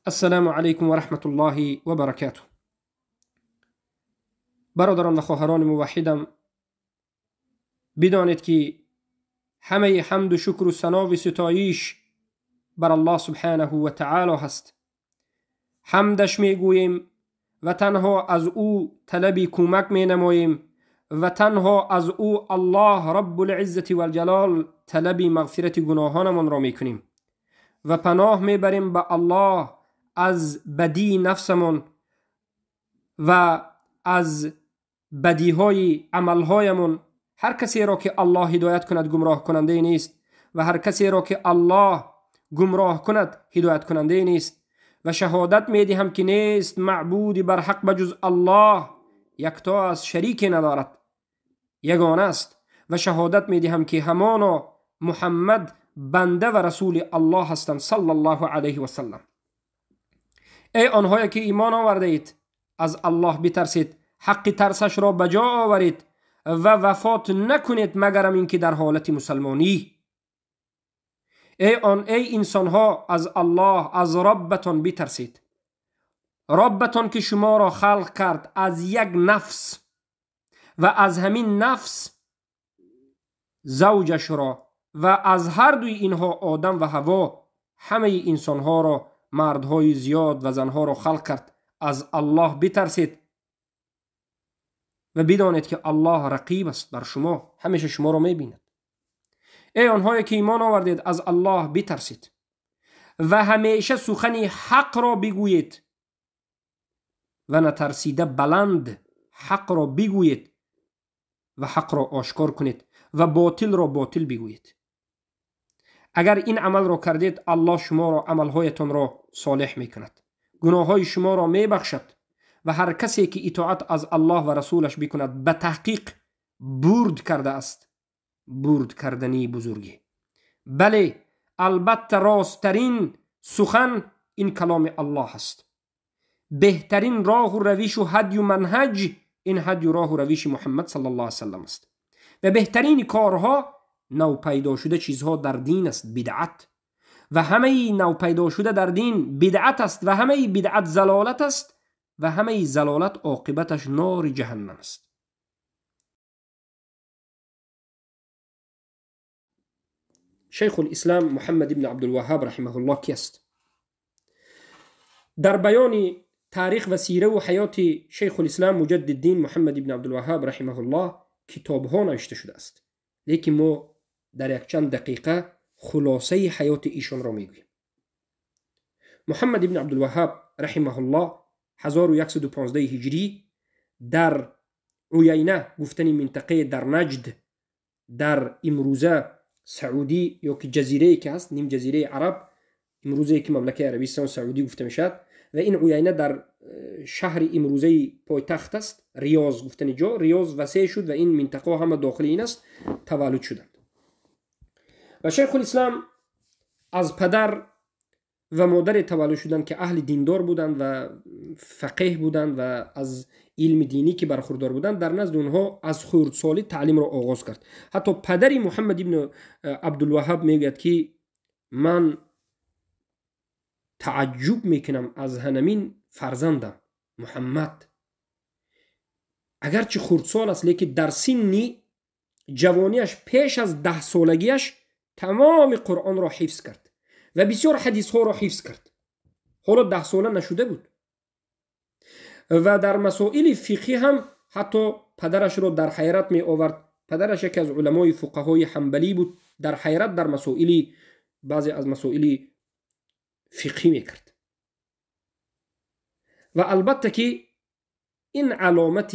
السلام علیکم و رحمت الله و برکاته. برادران و خواهران موحدم، بدانید که همه حمد و شکر و ثنا و ستایش بر الله سبحانه و تعالی هست. حمدش میگوییم و تنها از او طلب کمک می نماییم و تنها از او الله رب العزة والجلال طلب مغفرت گناهانمان را میکنیم و پناه میبریم به الله از بدی نفسمان و از بدیهای عملهایمان. هر کسی را که الله هدایت کند گمراه کننده نیست و هر کسی را که الله گمراه کند هدایت کننده نیست. و شهادت میدهم که نیست معبودی بر حق بجز الله، یکتا از شریک ندارد، یگانه است. و شهادت میدهم که همانا محمد بنده و رسول الله هستند صلی الله علیه و سلم. ای آنهایی که ایمان آورده اید، از الله بترسید، حق ترسش را به جا آورید و وفات نکنید مگرم اینکه در حالت مسلمانی. ای انسانها، از الله، از ربتان بترسید، ربتان که شما را خلق کرد از یک نفس و از همین نفس زوجش را و از هر دوی اینها آدم و حوا همه انسانها را، مردهای زیاد و زنها را خلق کرد. از الله بترسید و بدانید که الله رقیب است بر شما، همیشه شما را میبیند. ای آنهایی که ایمان آوردید، از الله بترسید و همیشه سخن حق را بگویید و نترسیده بلند حق را بگویید و حق را آشکار کنید و باطل را باطل بگویید. اگر این عمل را کردید، الله شما را، عملهایتان را صالح میکند، گناههای شما را میبخشد و هر کسی که اطاعت از الله و رسولش بکند به تحقیق برد کرده است، برد کردنی بزرگی. بله، البته راستترین سخن این کلام الله است. بهترین راه و روش و هدی و منهج این هدی و راه و روش محمد صلی الله علیه وسلم است. و بهترین کارها نو پیدا شده چیزها در دین است، بدعت. و همه نو پیدا شده در دین بدعت است و همه بدعت زلالت است و همه زلالت عاقبتش نار جهنم است. شیخ الاسلام محمد ابن عبدالوهاب رحمه الله کیست؟ در بیان تاریخ و سیره و حیات شیخ الاسلام مجدد الدین محمد ابن عبدالوهاب رحمه الله کتاب ها نوشته شده است، لیکن ما در یک چند دقیقه خلاصه حیات ایشان را میگوییم. محمد ابن عبدالوهاب رحمه الله 1115 هجری در عیینه، گفتنی منطقه در نجد در امروزه سعودی یا که جزیره که هست، نیم جزیره عرب امروزه که مملکه عربستان سعودی گفته میشد، و این عیینه در شهر امروزه پایتخت است، ریاض گفتنی جا، ریاض وسیع شد و این منطقه همه داخل این است، تولد شدند. و شیخ الاسلام از پدر و مادر تولد شدند که اهل دیندار بودند و فقیه بودند و از علم دینی که برخوردار بودند، در نزد اونها از خردسالی تعلیم را آغاز کرد. حتی پدر محمد ابن عبدالوهاب میگوید که من تعجب میکنم از هنمین فرزندم محمد، اگرچه خردسال است لیکن در سنی جوانیش پیش از 10 سالگیش تمام قرآن را حفظ کرد و بسیار حدیث ها را حفظ کرد. حالا 10 ساله نشده بود. و در مسائل فقهی هم حتی پدرش را در حیرت می آورد. پدرش یکی از علمای فقهای حنبلی بود، در حیرت در مسائل، بعضی از مسائل فقهی می کرد. و البته که این علامت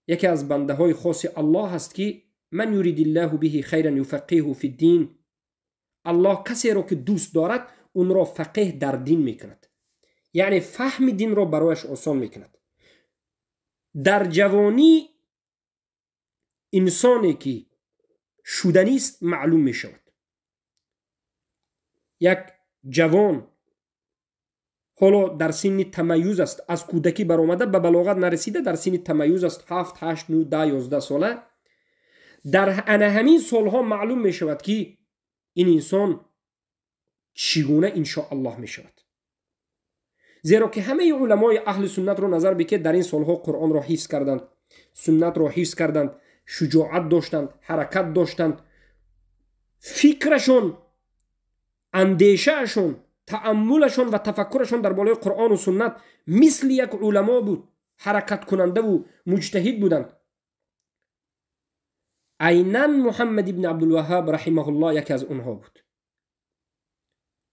یکی از بنده های خاص الله است که من یرید الله به خیرا یفقهه فی الدین. الله کسی را که دوست دارد اون را فقیه در دین میکند، یعنی فهم دین را برایش آسان میکند. در جوانی انسانی که شدنی است معلوم میشود. یک جوان حالا در سن تمیز است، از کودکی برآمده به بلاغت نرسیده، در سن تمیز است، 7 8 9 10 11 ساله، در همین سالها معلوم میشود که این انسان چگونه انشاءالله میشود. Зеро ки ҳамаи уламои аҳли суннатро назар бикед, дар ин солҳо Қуръонро ҳифз карданд, суннатро ҳифз карданд, шуҷоат доштанд, ҳаракат доштанд, фикрашон, андешаашон, тааммулашон ва тафаккурашон дар болои Қуръону суннат мисли як уламо буд, ҳаракаткунандаву муҷтаҳид буданд. Айнан Муҳаммад ибни Абдулваҳҳаб раҳимаҳуллоҳ яке аз онҳо буд.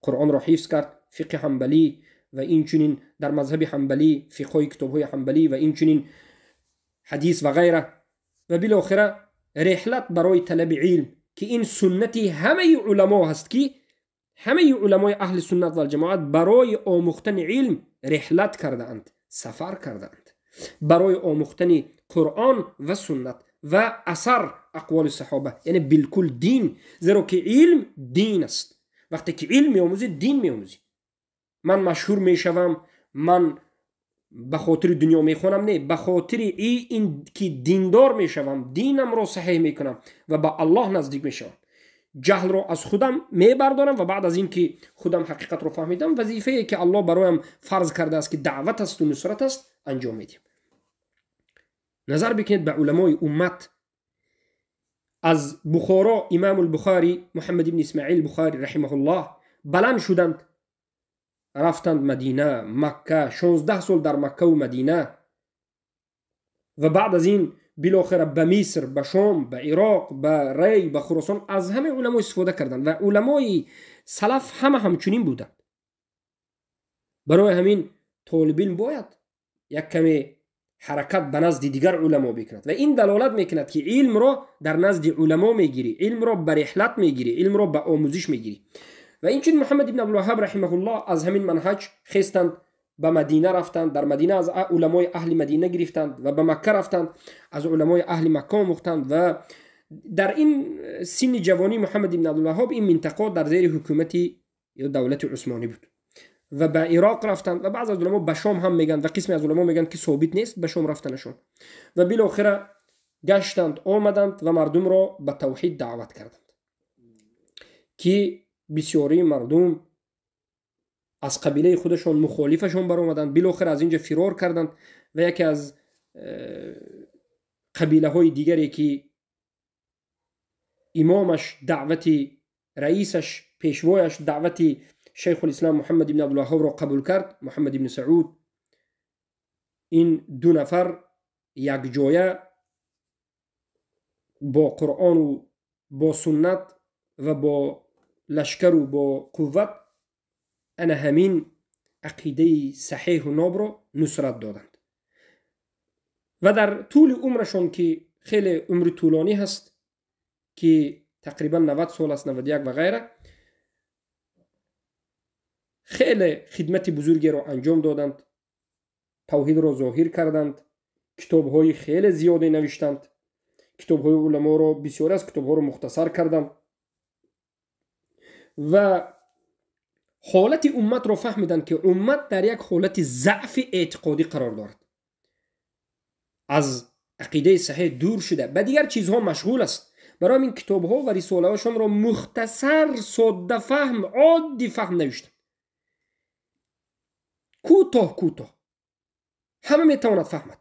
Қуръонро ҳифз кард, фиқҳи ҳанбалӣ ва инчунин дар мазҳаби ҳанбалӣ, фиқҳҳои китобҳои ҳанбалӣ ва инчунин ҳадис ва ғайра. Ва билохира реҳлат барои талаби илм, ки ин суннати ҳамаи уламо ҳаст, ки ҳамаи уламои аҳли суннат валҷамоат барои омӯхтани илм реҳлат кардаанд, сафар кардаанд барои омӯхтани Қуръон ва суннат ва асар ақволи саҳоба, яъне билкул дин. Зеро ки илм дин аст. Вақте ки илм меомӯзӣ, дин меомӯзӣ. Ман машҳур мешавам, ман ба хотири дунё мехонам, не, ба хотири ин ки диндор мешавам, динамро саҳеҳ мекунам ва ба Аллоҳ наздик мешавам, ҷаҳлро аз худам мебардорам ва баъд аз ин ки худам ҳақиқатро фаҳмидам, вазифае ки Аллоҳ бароям фарз кардааст, ки даъват асту нусрат аст, анҷом медиҳам. Назар бикунед ба уламои уммат. Аз Бухоро Имаму Бухарӣ, Муҳаммад ибни Исмаил Бухарӣ раҳимаҳуллоҳ, баланд шуданд, рафтанд Мадина, Макка, 16 сол дар Маккаву Мадина ва баъд аз ин билохира ба Миср, ба Шом, ба Ироқ, ба Рей, ба Хуросон. Аз ҳамаи уламо истифода карданд ва уламои салаф ҳама ҳамчунин буданд. Барои ҳамин толибилм бояд як каме ҳаракат ба назди дигар уламо бикунад ва ин далолат мекунад, ки илмро дар назди уламо мегирӣ, илмро ба реҳлат мегирӣ, илмро ба омӯзиш мегирӣ. Ва инчунин Муҳаммад ибн Абдулваҳҳаб раҳимаҳуллоҳ аз ҳамин манҳаҷ хестанд, ба Мадина рафтанд, дар Мадина аз уламои аҳли Мадина гирифтанд ва ба Макка рафтанд, аз уламои аҳли Макка омӯхтанд. Ва дар ин синни ҷавонӣ Муҳаммад ибн Абдулваҳҳаб ин минтақа дар зери ҳукумати ё давлати Усмонӣ буд ва ба Ироқ рафтанд ва баъзе аз уламо ба Шом ҳам мегӯянд ва қисме аз уламо мегӯянд, ки собит нест ба Шом рафтанашон. Ва билохира гаштанд, омаданд ва мардумро ба тавҳид даъват карданд, ки бисёрии мардум аз қабилаи худашон мухолифашон баромаданд. Билохира аз инҷа фирор карданд ва яке аз қабилаҳои дигаре, ки имомаш даъвати раисаш, пешвояш даъвати Шайхулислам Муҳаммад ибн Абдулваҳҳобро қабул кард, Муҳаммад ибни Сауд, ин ду нафар якҷоя бо Қуръону бо суннат ва бо лашкару бо қувват ана ҳамин ақидаи саҳеҳу нобро нусрат доданд. Ва дар тӯли умрашон, ки хеле умри тӯлонӣ ҳаст, ки тақрибан 90 сол аст, 91 ва ғайра, хеле хидмати бузургеро анҷом доданд, тавҳидро зоҳир карданд, китобҳои хеле зиёде навиштанд, китобҳои уламоро, бисёре аз китобҳоро мухтасар карданд ва ҳолати умматро фаҳмиданд, ки уммат дар як ҳолати заъфи эътиқодӣ қарор дорад, аз ақидаи саҳеҳ дур шуда, ба дигар чизҳо машғул аст. Барои ҳамин китобҳо ва рисолаҳошонро мухтасар, соддафаҳм, оддӣ фаҳм навиштанд, кӯтоҳ кӯтоҳ, ҳама метавонад фаҳмад.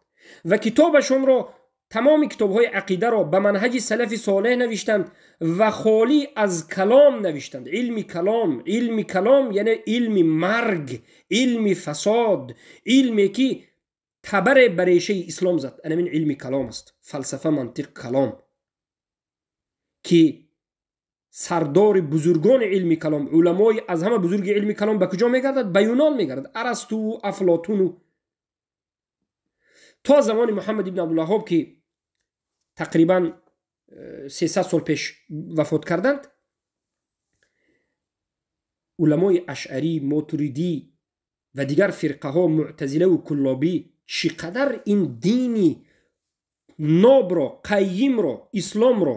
Ва китобашонро, тамоми китобҳои ақидаро ба манҳаҷи салафи солеҳ навиштанд ва холӣ аз калом навиштанд. Илми калом, илми калом яъне илми марг, илми фасод, илме ки табаре ба решаи ислом зад, анамин илми калом аст, фалсафа, мантиқ, калом, ки сардори бузургони илми калом, уламои аз ҳама бузурги илми калом ба куҷо мегардад? Ба Юнон мегардад, Арастуву Афлотуну. То замони Муҳаммад ибн Абдулваҳҳоб, ки тақрибан 300 сол пеш вафот карданд, уламои ашъарӣ, мотуридӣ ва дигар фирқаҳо, мӯътазилаву куллобӣ, чӣ қадар ин дини нобро, қайимро, исломро,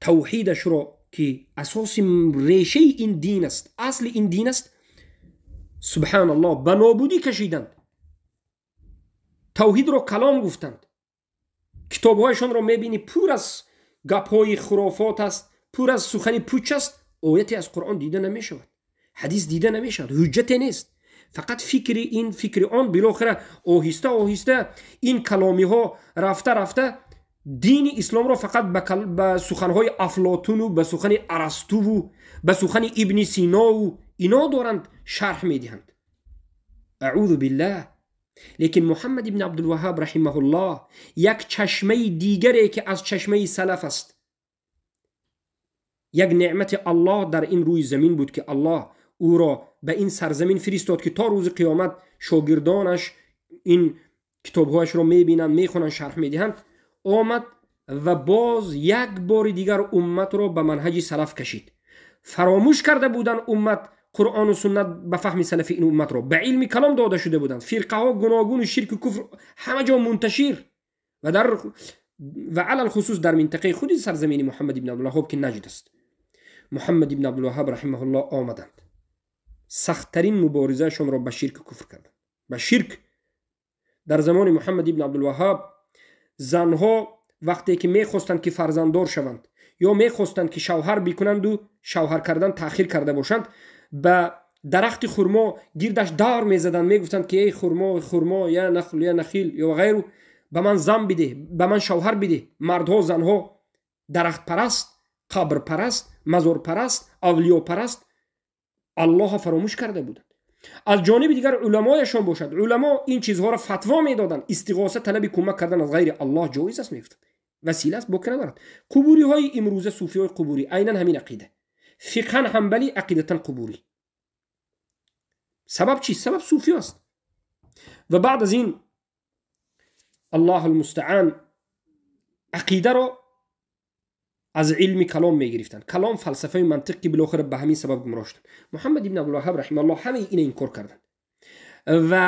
тавҳидашро, ки асоси решаи ин дин аст, асли ин дин аст, субҳаналлоҳ, ба нобудӣ кашиданд, тавҳидро калом гуфтанд. Китобҳояшонро мебинӣ, пур аз гапҳои хурофот аст, пур аз сухани пуч аст, ояте аз Қуръон дида намешавад, ҳадис дида намешавад, ҳуҷҷате нест. Фақат фикри ин, фикри он, билохира оҳиста оҳиста ин каломиҳо рафта рафта дини исломро фақат ба суханҳои Афлотуну, ба сухани Арастуву, ба сухани Ибни Синову ино доранд шарҳ медиҳанд. Аъузу биллаҳ. Лекин Муҳаммад ибн Абдулваҳҳаб раҳимаҳуллоҳ як чашмаи дигаре ки аз чашмаи салаф аст, як неъмати Аллоҳ дар ин рӯи замин буд ки Аллоҳ ӯро ба ин сарзамин фиристод ки то рӯзи қиёмат шогирдонаш ин китобҳояшро мебинанд, мехонанд, шарҳ медиҳанд. Омад ва боз як бори дигар умматро ба манҳаҷи салаф кашид. Фаромӯш карда буданд уммат Қуръону суннат ба фаҳми салафи ин умматро ба илми калом дода шуда буданд. Фирқаҳо гуногуну ширку куфр ҳама ҷо мунташир ва дар ва алалхусус дар минтақаи худи сарзамини Муҳаммад ибн Абдулваҳҳоб ки Наҷд аст. Муҳаммад ибн Абдулваҳҳаб раҳимаҳуллоҳ омаданд, сахттарин муборизаашонро ба ширку куфр карданд, ба ширк. Дар замони Муҳаммад ибн Абдулваҳҳаб занҳо вақте ки мехостанд ки фарзанддор шаванд ё мехостанд ки шавҳар бикунанду шавҳар кардан таъхир карда бошанд, ба дарахти хурмо гирдаш давр мезаданд, мегуфтанд ки эй хурмо, хурмо, я нахл, я нахил ё ғайру, ба ман зан бидеҳ, ба ман шавҳар бидеҳ. Мардҳо, занҳо дарахтпараст, қабрпараст, мазорпараст, авлиёпараст Аллоҳро фаромӯш карда буданд. Аз ҷониби дигар уламояшон бошад, уламо ин чизҳоро фатво медоданд. Истиғоса, талаби кӯмак кардан аз ғайри Аллоҳ ҷоиз аст, мегуфтанд, васила аст, боке надорад. Қубуриҳои имрӯза, суфиҳои қубурӣ айнан ҳамин ақида, фиқҳан ҳанбалӣ, ақидатан қубурӣ. Сабаб чист? Сабаб суфӣ аст. Ва баъд аз ин Аллоҳ алмустаан ақидаро аз илми калом мегирифтанд. Калом, фалсафаи мантиқ ки билохира ба ҳамин сабаб гумроҳ шуданд. Муҳаммад ибн Абдулваҳҳаб раҳимаҳуллоҳ ҳамаи ина инкор карданд ва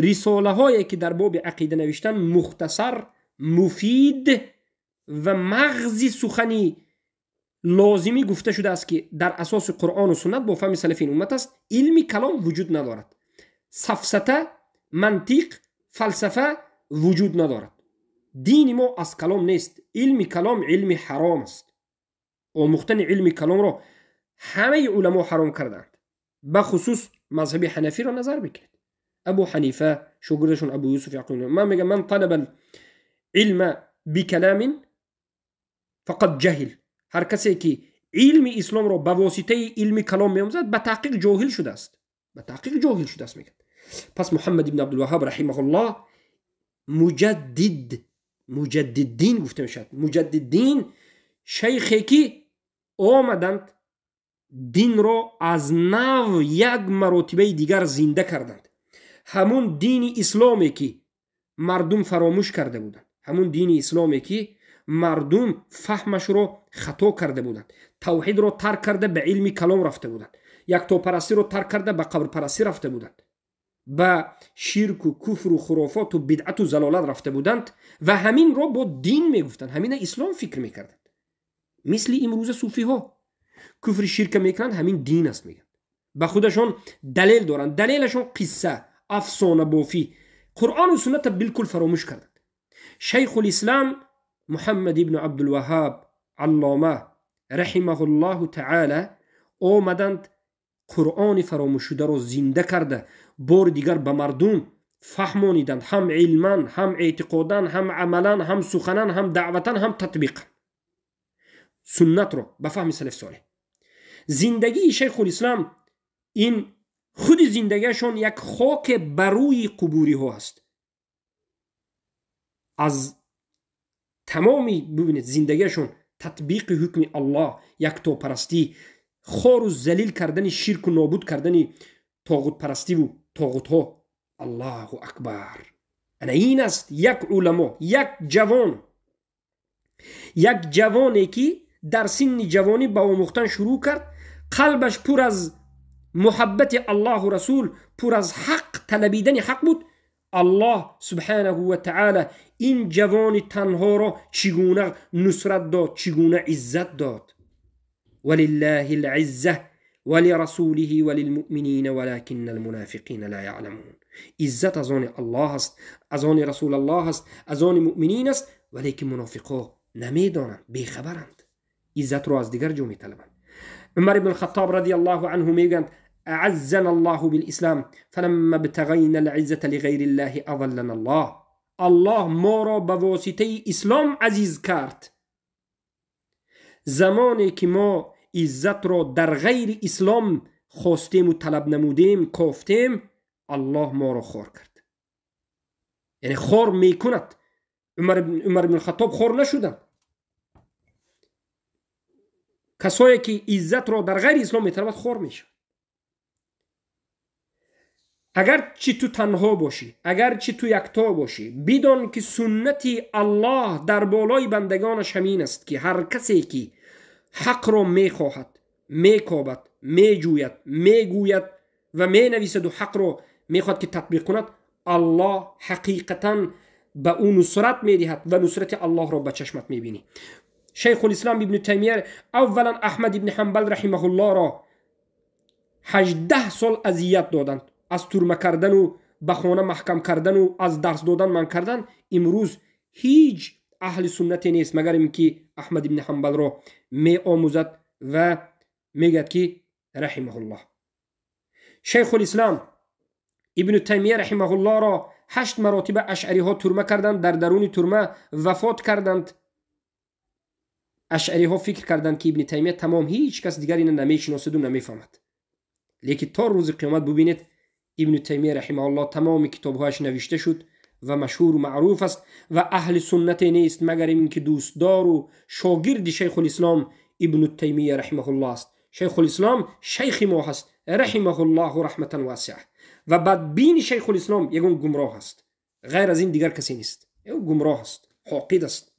рисолаҳое ки дар боби ақида навиштанд мухтасар, муфид ва мағзи сухани лозимӣ гуфта шудааст ки дар асоси Қуръону суннат бо фаҳми салафи ин уммат аст. Илми калом вуҷуд надорад, сафсата, мантиқ, фалсафа вуҷуд надорад. Дини мо аз калом нест. Илми калом илми ҳаром аст. Омӯхтани илми каломро ҳамаи уламо ҳаром кардаанд. Бахусус мазҳаби ҳанафиро назар бикунед. Абу Ҳанифа, шогирдашон Абу Юсуф Яқуб, ман мегам: ман талаба илма бикаламин фақад ҷаҳил. Ҳар касе ки илми исломро ба воситаи илми калом меомӯзад, ба таҳқиқ ҷоҳил шудааст, ба таҳқиқ ҷоҳил шудааст, мегӯяд. Пас Муҳаммад ибн Абдулваҳҳаб раҳимаҳуллоҳ муҷаддид, муҷаддиддин гуфта мешавад. Муҷаддиддин шайхе ки омаданд, динро аз нав як маротибаи дигар зинда карданд. Ҳамун дини исломе ки мардум фаромӯш карда буданд, ҳамун дини исломе ки мардум фаҳмашро хато карда буданд, тавҳидро тарк карда ба илми калом рафта буданд, яктопарастиро тарк карда ба қабрпарастӣ рафта буданд, ба ширку куфру хурофоту бидъату залолат рафта буданд ва ҳаминро бо дин мегуфтанд, ҳамина ислом фикр мекарданд. Мисли имрӯза суфиҳо куфри ширка мекунанд, ҳамин дин аст мегӯянд, ба худашон далел доранд, далелашон қисса, афсонабофӣ, Қуръону сунната билкул фаромӯш карданд. Шайхулислам Муҳаммад ибну Абдулваҳҳаб аллома раҳимаҳуллоҳу таъала омаданд, Қуръони фаромӯшшударо зинда карда бори дигар ба мардум фаҳмониданд, ҳам илман, ҳам эътиқодан, ҳам амалан, ҳам суханан, ҳам даъватан, ҳам татбиқан суннатро ба фаҳми салаф солеҳ. Зиндагии шайхулислам ин худи зиндагиашон як хоке бар рӯи қубуриҳо аст. Аз тамоми бибинед зиндагиашон татбиқи ҳукми Аллоҳ, яктопарастӣ, хору залил кардани ширку нобуд кардани тоғутпарастиву тоғутҳо. Аллоҳу акбар! Ана ин аст як уламо, як ҷавон, як ҷавоне ки дар синни ҷавонӣ ба омӯхтан шурӯъ кард, қалбаш пур аз муҳаббати Аллоҳу расул, пур аз ҳақ талабидани ҳақ буд. Аллоҳ субҳанаҳу ва таъала ин ҷавони танҳоро чӣ гуна нусрат дод, чӣ гуна иззат дод. Валиллаҳи лизза валирасулиҳи валилмуъминина валакинна алмунофиқина ла яъламун. Иззат аз они Аллоҳ аст, аз они Расулаллоҳ аст, аз они муъминин аст, валекин мунофиқо намедонанд, бехабаранд, иззатро аз дигар ҷо металабанд. Умар ибн Хаттоб радиаллоҳу анҳу мегӯянд: أعزنا الله بالإسلام فلما ابتغينا العزة لغير الله أضلنا الله. الله ما را به واسطه اسلام عزیز کرد. زمانی که ما عزت را در غیر اسلام خواستیم و طلب نمودیم، کافتیم، الله ما را خوار کرد. یعنی خوار میکند. عمر بن الخطاب خوار نشدند. کسایی که عزت را در غیر اسلام میطلبد خوار میشن. اگر چی تو تنها باشی، اگر چی تو یکتا باشی، بدان که سنت الله در بالای بندگانش همین است که هر کسی که حق را میخواهد، میکابد، میجوید، میگوید و مینویسد و حق را میخواد که تطبیق کند، الله حقیقتا به او نصرت میدهد و نصرت الله را به چشمت میبینی. شیخ الاسلام ابن تیمیه اولا احمد ابن حنبل رحمه الله را 18 سال اذیت دادند، از ترمه کردن و به خانه محکم کردن و از درس دادن من کردن. امروز هیچ اهل سنتی نیست مگر اینکه احمد ابن حنبل را می آموزد و میگد که رحمه الله. شیخ الاسلام ابن تیمیه رحمه الله را 8 مراتب اشعری ها ترمه کردند، در درون ترمه وفات کردند. اشعری ها فکر کردند که ابن تیمیه تمام، هیچ کس دیگر اینو نمیشناسد و نمیفهمد. لیکن تا روز قیامت ببینید ابن تیمیه رحمه الله تمام کتابهایش نوشته شد و مشهور و معروف است و اهل سنت نیست مگر اینکه دوستدار و شاگرد شیخ الاسلام ابن تیمیه رحمه الله است. شیخ الاسلام شیخ ما هست رحمه الله رحمتا واسعه. و بدبین شیخ الاسلام یگون گمراه است، غیر از این دیگر کسی نیست. او گمراه است، حاقد است.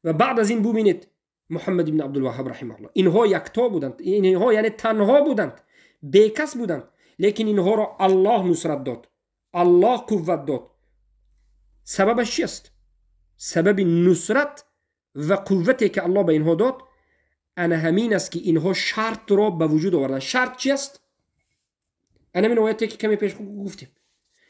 و بعد از این ببینید محمد ابن عبدالوهاب رحمه الله، اینها یکتا بودند، اینها یعنی تنها بودند، بیکس بودند، لیکن اینها را الله نصرت داد، الله قوت داد. سببش چی است؟ سبب نصرت و قوتی که الله به اینها داد انا همین است که اینها شرط را به وجود آوردند. شرط چی است؟ انا من آیاتی که کمی پیش گفتیم،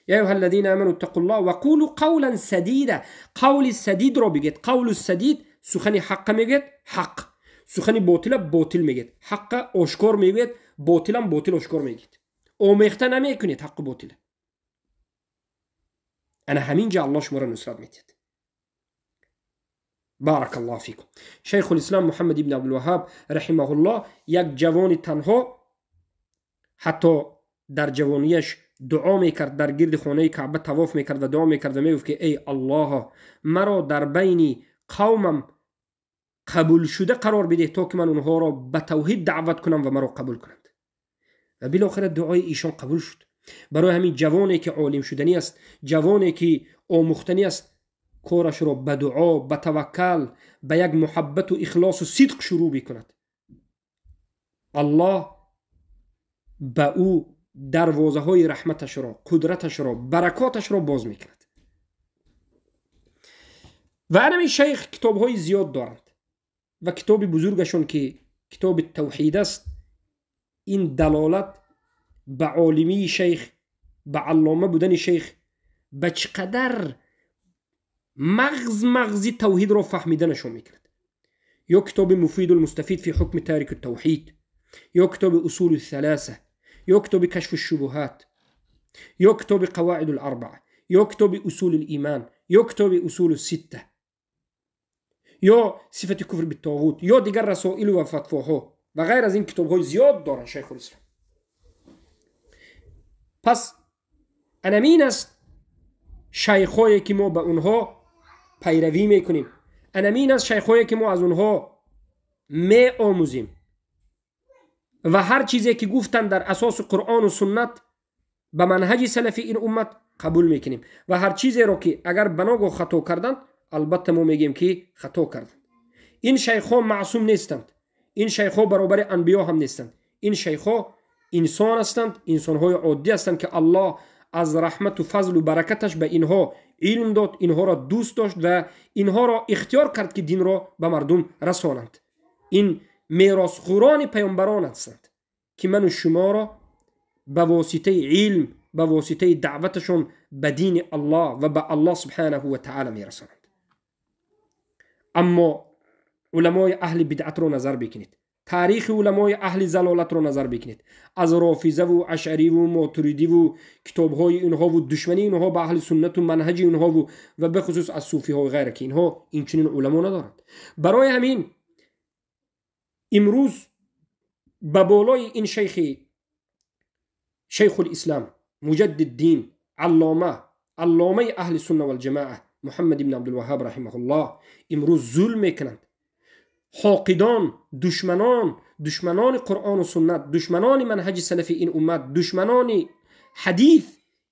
یا ایها الذین آمنوا اتقوا الله وقولوا قولا سدیدا. قول سدید را بگید. قول سدید سخن حق میگید، حق. سخن باطل باطل میگید، حق آشکار میگید، باطل هم باطل آشکار میگید. آمیخته نمیکنید حق و باطل. انا همینجا الله شما را نصرت میدید. بارک الله فیکم. شیخ الاسلام محمد ابن عبدالوهاب رحمه الله یک جوان تنها، حتی در جوانیش دعا میکرد، در گرد خانه کعبه طواف میکرد و دعا میکرد و میگفت که ای الله، مرا در بین قومم قبول شده قرار بده تا که من اونها را به توحید دعوت کنم و مرا قبول کنند. و بالاخره دعای ایشان قبول شد. برای همین جوانی که عالم شدنی است، جوانی که آموختنی است، کارش را به دعا، به توکل، به یک محبت و اخلاص و صدق شروع بکند. الله به او دروازه های رحمتش را، قدرتش را، برکاتش را باز میکند. و همین شیخ کتاب های زیاد دارند و کتاب بزرگشون که کتاب توحید است، این دلالت به عالمی شیخ، به علامه بودن شیخ، به چقدر مغزی توحید را فهمیدنشون میکرد. یا کتاب مفید المستفید فی حکم تارک التوحید، یا کتاب اصول الثلاثه، یا کتاب کشف الشبهات، یا کتاب قواعد الاربعه، یا کتاب اصول الایمان، یا کتاب اصول السته، یا صفت کفر بالطاغوت، یا دیگر رسائل و فتواها و غیر از این کتاب های زیاد دارن شیخ الاسلام. پس انمین است شیخ هایی که ما به اونها پیروی میکنیم، انمین است شیخ هایی که ما از اونها می آموزیم و هر چیزی که گفتن در اساس قرآن و سنت به منهج سلفی این امت قبول میکنیم و هر چیزی رو که اگر بناگاه خطا کردند البته ما میگیم که خطا کردند. این شیخ ها معصوم نیستند، این شیخ ها برابر انبیا هم نیستند، این شیخ ها انسان هستند، انسان های عادی هستند که الله از رحمت و فضل و برکتش به اینها علم داد، اینها را دوست داشت و اینها را اختیار کرد که دین را به مردم رسانند. این میراثخوران پیامبران هستند که من و شما را به واسطه علم، به واسطه دعوتشون به دین الله و به الله سبحانه و تعالی میرسانند. اما علمای اهل بدعت رو نظر بکنید، Таърихи уламои аҳли залолатро назар бикунед, аз рофизаву ашъариву мотуридиву китобҳои инҳову душмании инҳо ба аҳли суннату манҳаҷи инҳову ва бахусус аз суфиҳои ғайра, ки инҳо инчунин уламо надоранд. Барои ҳамин имрӯз ба болои ин шайхи шайхулислам, муҷаддиддин, аллома, алломаи аҳли сунна валҷамоа Муҳаммад ибн Абдулваҳҳаб раҳимаҳуллоҳ имрӯз зулм мекунанд. Ҳоқидон, душманон, душманони Қуръону суннат, душманони манҳаҷи салафи ин уммат, душманони ҳадис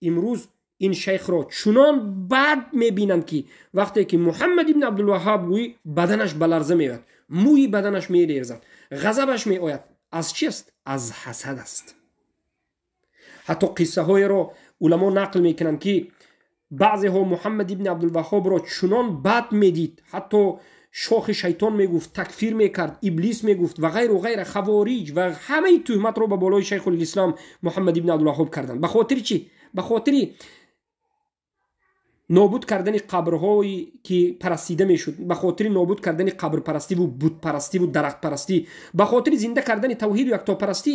имрӯз ин шайхро чунон бад мебинанд, ки вақте ки Муҳаммад ибн Абдулваҳҳаб гӯӣ, баданаш ба ларза меояд, мӯи баданаш мерезад, ғазабаш меояд. Аз чи аст? Аз ҳасад аст. Ҳатто қиссаҳоеро уламо нақл мекунанд, ки баъзеҳо Муҳаммад ибни Абдулваҳҳобро чунон бад медид, ҳатто шохи шайтон мегуфт, такфир мекард, иблис мегуфт ва ғайру ғайра, хавориҷ ва ҳамаи тӯҳматро ба болои шайхулислом Муҳаммад ибни Абдулваҳҳоб карданд. Ба хотири чӣ? Ба хотири нобуд кардани қабрҳое ки парастида мешуд, ба хотири нобуд кардани қабрпарастиву бутпарастиву дарахтпарастӣ, ба хотири зинда кардани тавҳиду яктопарастӣ,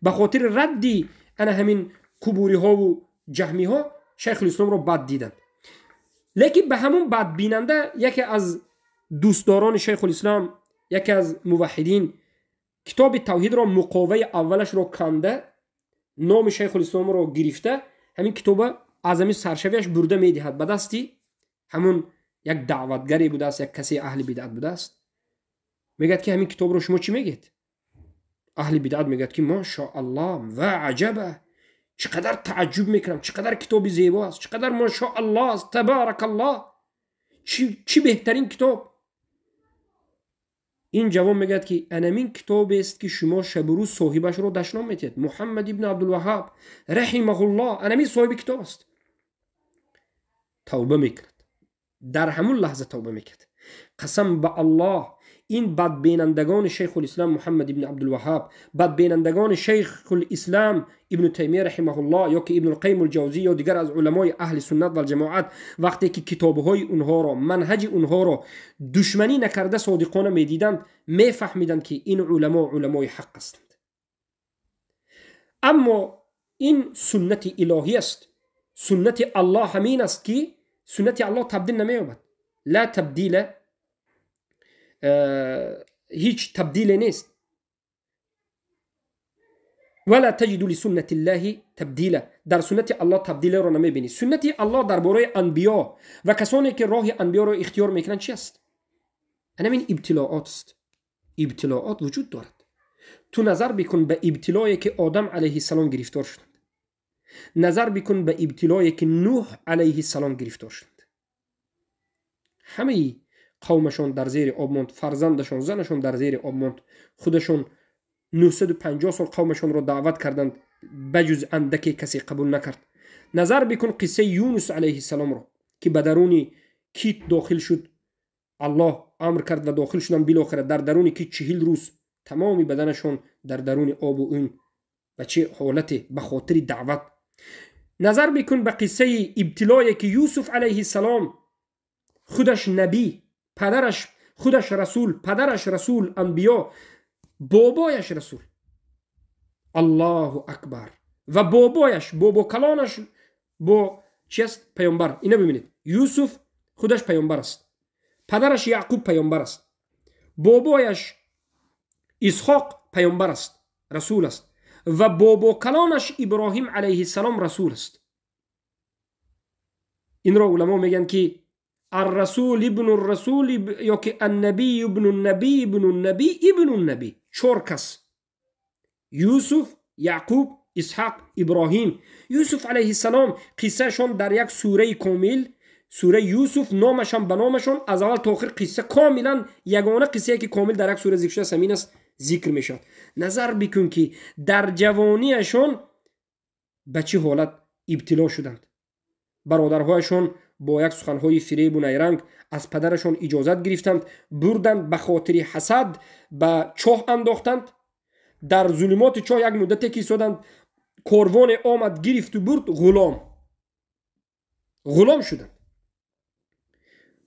ба хотири радди ана ҳамин қубуриҳову ҷаҳмиҳо шайхулисломро бад диданд. Лекин ба ҳамун бадбинанда яке аз дӯстдорони шайхулислом, яке аз муваҳҳидин китоби тавҳидро муқоваи аввалашро канда, номи шайхулисломро гирифта, ҳамин китоба аз ҳамин саршавиаш бурда медиҳад ба дасти ҳамун як даъватгаре будааст, як касе аҳли бидъат будааст. Мегӯяд, ки ҳамин китобро шумо чӣ мегӯед? Аҳли бидъат мегӯяд, ки машоаллоҳ ва аҷаба, чӣ қадар тааҷҷуб мекунам, чӣ қадар китоби зебо аст, чӣ қадар машоаллоҳ аст, табаракаллоҳ, чӣ беҳтарин китоб. Ин ҷавон мегӯяд, ки анамин китобест, ки шумо шабу рӯз соҳибашро дашном метиҳед, Муҳаммад ибни Абдулваҳҳаб раҳимаҳуллоҳ, анамин соҳиби китоб аст. Тавба мекунад, дар ҳамун лаҳза тавба мекунад. Қасам ба Аллоҳ, ин бадбинандагони шайхулислам Муҳаммад ибни Абдулваҳҳаб, бадбинандагони шайхулислам Ибну Таймия раҳимаҳуллоҳ ё ки Ибнулқайим улҷавзӣ ё дигар аз уламои аҳли суннат валҷамоат, вақте ки китобҳои онҳоро, манҳаҷи онҳоро душманӣ накарда содиқона медиданд, мефаҳмиданд, ки ин уламо уламои ҳақ ҳастанд. Аммо ин суннати илоҳӣ аст. Суннати Аллоҳ ҳамин аст, ки суннати Аллоҳ табдил намеёбад. Ла табдила, ҳеҷ табдиле нест. Вала таҷиду лисуннати ллаҳи табдила. Дар суннати Аллоҳ табдилеро намебинӣ. Суннати Аллоҳ дар бораи анбиё ва касоне ки роҳи анбиёро ихтиёр мекунанд чи аст? Анамин ибтилоот аст. Ибтилоот вуҷуд дорад. Ту назар бикун ба ибтилое, ки Одам алайҳиссалом гирифтор шуданд. Назар бикун ба ибтилое, ки Нуҳ алайҳиссалом гирифтор шуданд. Ҳамаи қавмашон дар зери об монд, фарзандашон, занашон дар зери об монд. Худашон 950 сол қавмашонро даъват карданд, ба ҷуз андаке касе қабул накард. Назар бикун қиссаи Юнус алайҳиссаломро, ки ба даруни кит дохил шуд. Аллоҳ амр кард ва дохил шуданд. Билохира дар даруни кит 40 рӯз тамоми баданашон дар даруни обу ин ба чӣ ҳолате, ба хотири даъват. Назар бикун ба қиссаи ибтилое, ки Юсуф алайҳиссалом, худаш набӣ, падараш худаш расул, падараш расул, анбиё, бобояш расул, Аллоҳу акбар, ва бобояш, бобокалонаш бо чи аст? Паёмбар. Ина бибинед, Юсуф худаш паёмбар аст, падараш Яъқуб паёмбар аст, бобояш Исҳоқ паёмбар аст, расул аст, ва бобокалонаш Иброҳим алайҳиссалом расул аст. Инро уламо мегӯянд, ки аррасул ибну расул ёки аннабий ибну набий ибну набий ибну набий. Чор кас: Юсуф, Яъқуб, Исҳақ, Иброҳим. Юсуф алайҳиссалом қиссаашон дар як сураи комил, сураи Юсуф, номашон ба номашон аз аввал то охир қисса комилан, ягона қиссае, ки комил дар як сура зикр шудааст, ҳамин аст, зикр мешавад. Назар бикун, ки дар ҷавониашон ба чӣ ҳолат ибтило шуданд. Бародарҳояшон бо як суханҳои фиребу найранг аз падарашон иҷозат гирифтанд, бурданд, ба хотири ҳасад ба чоҳ андохтанд. Дар зулумоти чоҳ як муддате ки истоданд, корвоне омад, гирифту бурд, ғулом шуданд.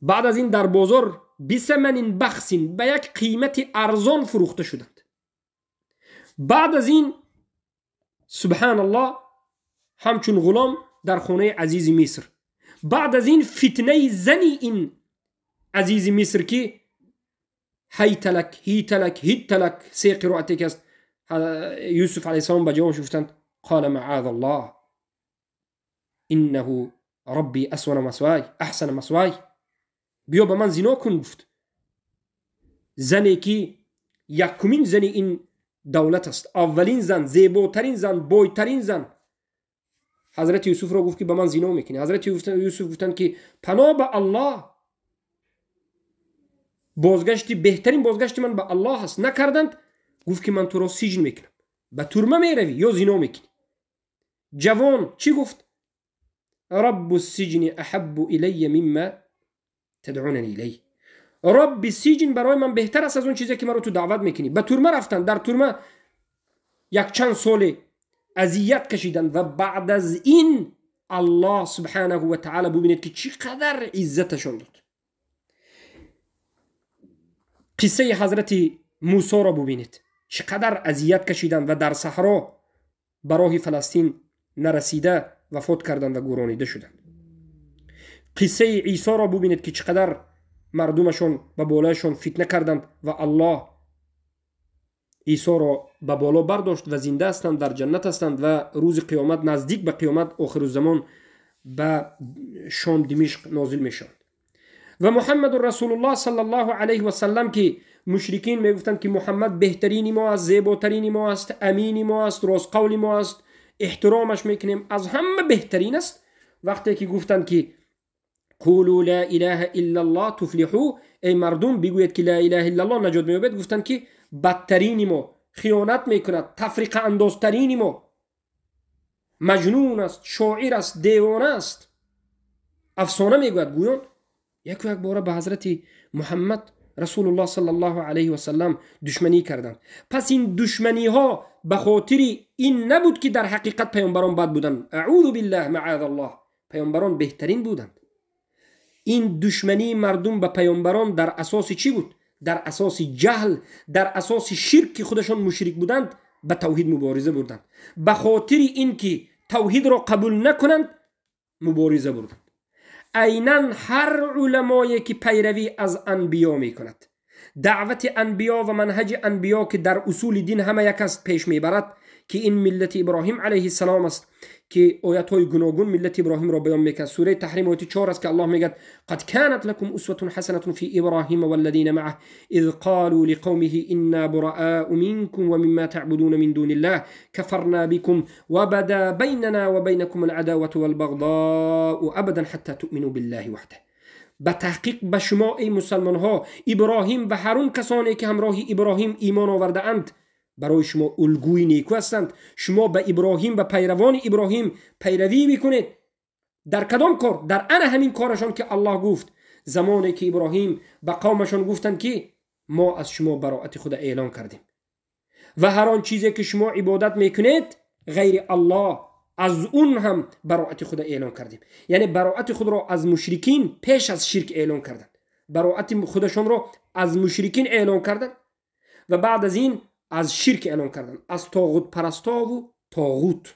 Баъд аз ин дар бозор бисаманин бахсин, ба як қимати арзон фурӯхта шуданд. بعد از این سبحان الله همچون غلام در خانه عزیز مصر. بعد از این فتنه زنی این عزیز مصر که هیتلک هیتلک هیتلک سه قرائتی که است، یوسف علیه السلام به جوابش گفتند قال معاذ الله انه ربی اسون مسوای احسن مسوای، بیا به من زنا کن. گفت زنی که یکمین زنی این دولت است، اولین زن، زیباترین زن، بایترین زن، حضرت یوسف را گفت که به من زنا میکنی. حضرت یوسف گفتند که پناه به الله، بازگشتی بهترین بازگشت من به الله است. نکردند، گفت که من تو را سجن میکنم، به ترمه میروی یا زنا میکنی. جوان چی گفت؟ رب السجن احب الی مما تدعوننی الیه، رب السجن برای من بهتر است از اون چیزی که مرا تو دعوت میکنی. به ترمه رفتن، در ترمه یک چند سال اذیت کشیدند و بعد از این الله سبحانه و تعالی ببینید که چقدر عزتشون داد. قصه حضرت موسی را ببینید چقدر اذیت کشیدند و در صحرا برای فلسطین نرسیده وفات کردند و گورانیده شدند. قصه عیسی را ببینید که چقدر مردمشون به بالایشون فتنه کردند و الله عیسی را به بالا برداشت و زنده هستند، در جنت هستند و روز قیامت نزدیک به قیامت آخر الزمان به شام دمشق نازل میشوند. و محمد رسول الله صلی الله علیه و سلم که مشرکین میگفتند که محمد بهترین ما است، زیباترین ما است، امین ما است، راست قول ما است، احترامش میکنیم، از همه بهترین است. وقتی که گفتند که قولوا لا اله الا الله تفلحوا، ای مردم بگویید که لا اله الا الله نجات مییابید، گفتند که بدترین ما، خیانت میکند، تفریق اندازترین ما، مجنون است، شاعر است، دیوانه است، افسانه میگوید. گویان یک یک باره به حضرت محمد رسول الله صلی الله علیه و سلم دشمنی کردند. پس این دشمنی ها به خاطر این نبود که در حقیقت پیامبران بد بودند، اعوذ بالله معاذ الله، پیامبران بهترین بودند. این دشمنی مردم به پیامبران در اساس چی بود؟ در اساس جهل، در اساس شرک که خودشان مشرک بودند به توحید مبارزه بردند. به خاطر اینکه توحید را قبول نکنند مبارزه بردند. عینا هر علمایی که پیروی از انبیا میکند، دعوت انبیا و منهج انبیا که در اصول دین همه یک است پیش میبرد، که این ملت ابراهیم علیه السلام است که آیت های گوناگون ملت ابراهیم را بیان میکند. سوره تحریم آیت 4 است که الله میگه قد كانت لكم اسوة حسنة في ابراهیم والذین معه اذ قالوا لقومه انا براء منكم ومما تعبدون من دون الله كفرنا بكم وبدا بيننا وبينكم العداوة والبغضاء ابدا حتى تؤمنوا بالله وحده. به تحقیق به شما ای مسلمان ها، ابراهیم و هر اون کسانی که همراه ابراهیم ایمان آورده اند برای شما الگوی نیکو هستند. شما به ابراهیم و پیروان ابراهیم پیروی میکنید در کدام کار؟ در ان همین کارشان که الله گفت زمانی که ابراهیم به قومشان گفتند که ما از شما براءت خود اعلان کردیم و هر آن چیزی که شما عبادت میکنید غیر الله از اون هم براءت خود اعلان کردیم. یعنی براءت خود را از مشرکین پیش از شرک اعلان کردند، براءت خودشان را از مشرکین اعلان کردند و بعد از این از شرک اعلان کردند، از طاغوت پرستا و طاغوت.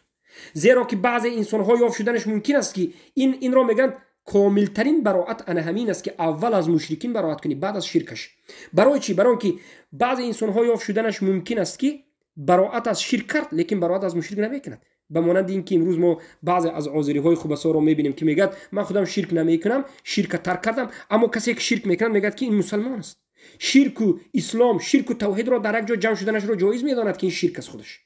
زیرا که بعضی انسان ها یافت شدنش ممکن است که این را میگن کاملترین براءت انا همین است که اول از مشرکین براءت کنی بعد از شرکش. برای چی؟ برای اینکه بعضی انسان ها یافت شدنش ممکن است که براءت از شرک کرد لیکن براءت از مشرک نمیکند. به مانند اینکه امروز ما بعضی از آذری های خوبسا رو میبینیم که میگه من خودم شرک نمیکنم، شرک ترک کردم، اما کسی که شرک میکنه میگه که این مسلمان است. شرک و اسلام، شرک و توحید را در یک جا جمع شدنش را جایز میداند که این شرک است خودش.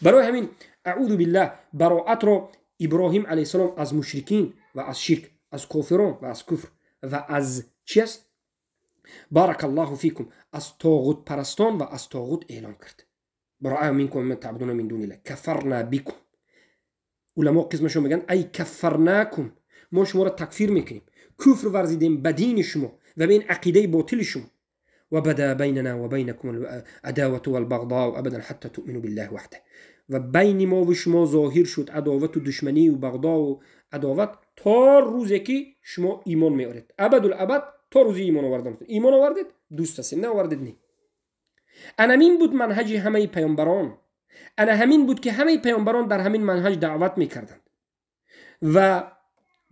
برای همین اعوذ بالله براءت را ابراهیم علیه السلام از مشرکین و از شرک، از کافران و از کفر و از چی است؟ بارک الله فیکم، از طاغوت پرستان و از طاغوت اعلان کرد. براء منکم من تعبدون من دون الله کفرنا بكم. علما قسمشون میگن ای کفرناکم، ما شما را تکفیر میکنیم، کفر ورزیدیم به دین شما و به این عقیده باطل شما. و بدا بیننا و بینکم العداوة والبغضاء ابدا حتى تؤمنوا بالله وحده. و بین ما و شما ظاهر شد عداوت و دشمنی و بغضا و عداوت تا روزی که شما ایمان میارید، ابد الابد تا روزی ایمان آوردن. ایمان آوردید دوست هستیم، نه آوردید نه. ана ҳамин буд манҳаҷи ҳамаи паёмбарон. Ана ҳамин буд ки ҳамаи паёмбарон дар ҳамин манҳаҷ даъват мекарданд. Ва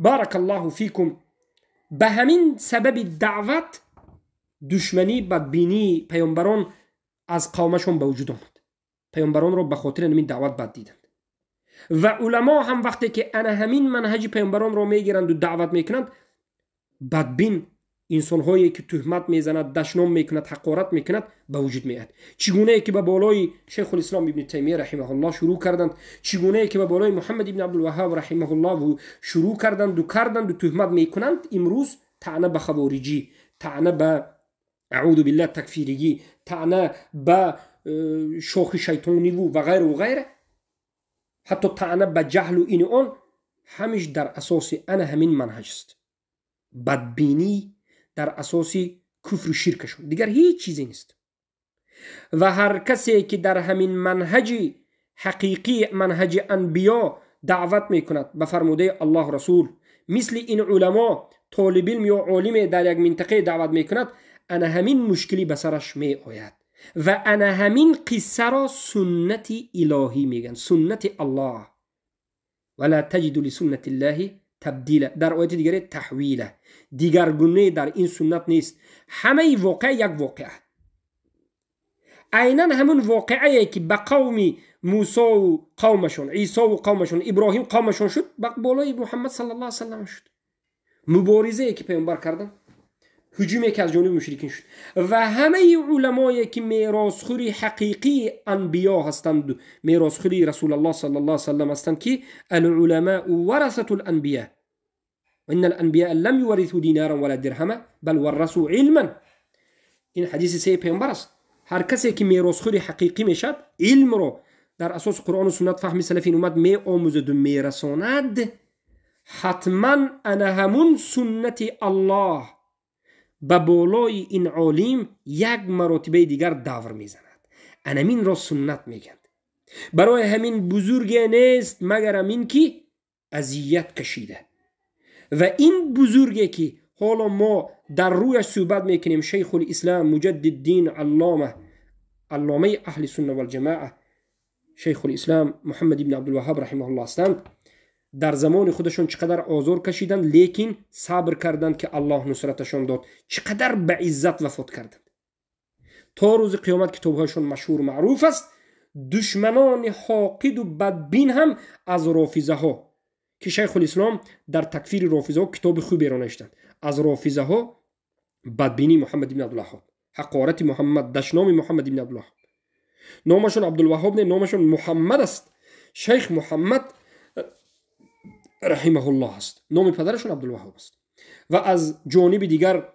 барак аллоҳу фикум, ба ҳамин сабаби даъват душманӣ, бадбинии паёмбарон аз қавмашон ба вуҷуд омад. Паёмбаронро ба хотири ҳамин даъват бад диданд. Ва уламо ҳам вақте ки ана ҳамин манҳаҷи паёмбаронро мегиранду даъват мекунанд, бадбин инсонҳое ки туҳмат мезанад, дашном мекунад, ҳақорат мекунад, ба вуҷуд меояд. Чӣ гунае ки ба болои Шайхулислом ибни Таймия раҳимаҳуллоҳ шурӯъ карданд, чӣ гунае ки ба болои Муҳаммад ибни Абдулваҳҳоб раҳимаҳуллоҳ шурӯъ карданду туҳмат мекунанд, имрӯз таъна ба хавориҷӣ, таъна ба аъузу биллаҳ такфиригӣ, таъна ба шохи шайтониву ва ғайру ғайра, ҳатто таъна ба ҷаҳлу ину он, ҳамиш дар асоси ана ҳамин манҳаҷ аст. Бадбинӣ дар асоси куфру ширкашон, дигар ҳеҷ чизе нест. Ва ҳар касе ки дар ҳамин манҳаҷи ҳақиқӣ, манҳаҷи анбиё даъват мекунад ба фармудаи Аллоҳ Расул, мисли ин уламо толибилм ё олиме дар як минтақае даъват мекунад, ана ҳамин мушкилӣ ба сараш меояд. Ва ана ҳамин қиссаро суннати илоҳӣ мегӯянд, суннати Аллоҳ. Вала таҷиду лисуннати ллоҳи табдила, дар ояти дигаре таҳвила, дигаргунае дар ин суннат нест. Ҳамаи воқеа як воқеа, айнан ҳамун воқеае ки ба қавми Мусову қавмашон, Исову қавмашон, Иброҳим қавмашон шуд, ба болои Муҳаммад саллаллоҳу алайҳи васаллам шуд. Муборизае ки паёмбар карданд, ҳуҷуме ки аз ҷониби мушрикин шуд. Ва ҳамаи уламое ки меросхӯри ҳақиқии анбиё ҳастанд, меросхӯри Расулаллоҳ саллаллоҳу алайҳи васаллам ҳастанд, ки алуламау варасатул анбия وإن الأنبياء لم يورثوا دينارا ولا درهما بل ورثوا علما. این حدیث سه پیامبر است. هر کسی که میراثخوری حقیقی میشد، علم رو در اساس قرآن و سنت فهم سلف این اومد می آموزد و میرساند، حتما انا همون سنت الله به بالای این عالم یک مرتبه دیگر دور میزند. انا همین را سنت میگند. برای همین بزرگ نیست مگر همین که اذیت کشیده. و این بزرگی که حالا ما در رویش صحبت میکنیم، شیخ الاسلام مجدد الدین علامه اهل سنت والجماعه شیخ الاسلام محمد ابن عبدالوهاب رحمه الله هستند، در زمان خودشون چقدر آزار کشیدند، لیکن صبر کردند که الله نصرتشان داد. چقدر به عزت وفات کردند. تا روز قیامت کتابهاشون مشهور معروف است. دشمنان حاقد و بدبین هم از رافضه ها که شیخ الاسلام در تکفیر رافضه ها کتاب خوبی را نوشتند، از رافضه ها بدبینی محمد بن عبدالوهاب، حقارت محمد، دشنام محمد بن عبدالوهاب. نامشون عبدالوهاب نه، نامشون محمد است. شیخ محمد رحمه الله است. نام پدرشون عبدالوهاب است. و از جانب دیگر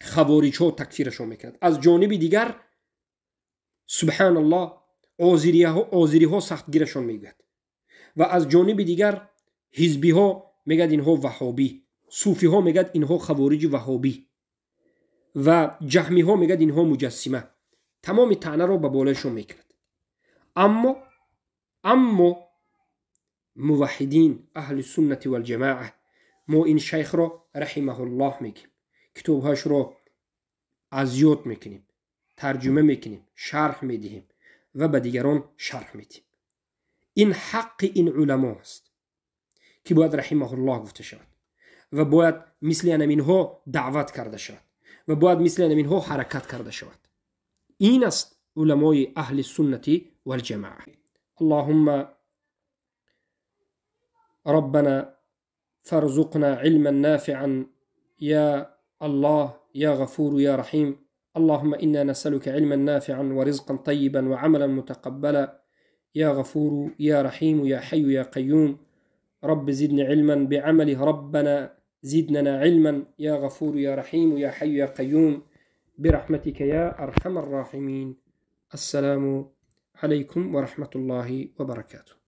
خوارج ها تکفیرشون میکرد. از جانب دیگر سبحان الله آذری ها سختگیرشون میگوید. و از جانب دیگر حزبی ها میگد اینها وهابی، صوفی ها میگد اینها خوارج وهابی و جهمی ها میگد اینها مجسمه. تمام طعنه را به بالایشون میکرد. اما موحدین اهل سنت والجماعه ما این شیخ را رحمه الله میگیم، کتابهاش را از یاد میکنیم، ترجمه میکنیم، شرح میدهیم و به دیگران شرح میدیم. این حق این علما است که باید رحمه الله گفته شود و باید مثل اینها دعوت کرده شود و باید مثل اینها حرکت کرده شود. این است علمای اهل سنت والجماعه. اللهم ربنا فارزقنا علما نافعا يا الله يا غفور يا رحيم. اللهم إنا نسألك علما نافعا ورزقا طيبا وعملا متقبلا يا غفور يا رحيم يا حي يا قيوم. رب زدني علما بعمله، ربنا زدنا علما يا غفور يا رحيم يا حي يا قيوم برحمتك يا أرحم الراحمين. السلام عليكم ورحمة الله وبركاته.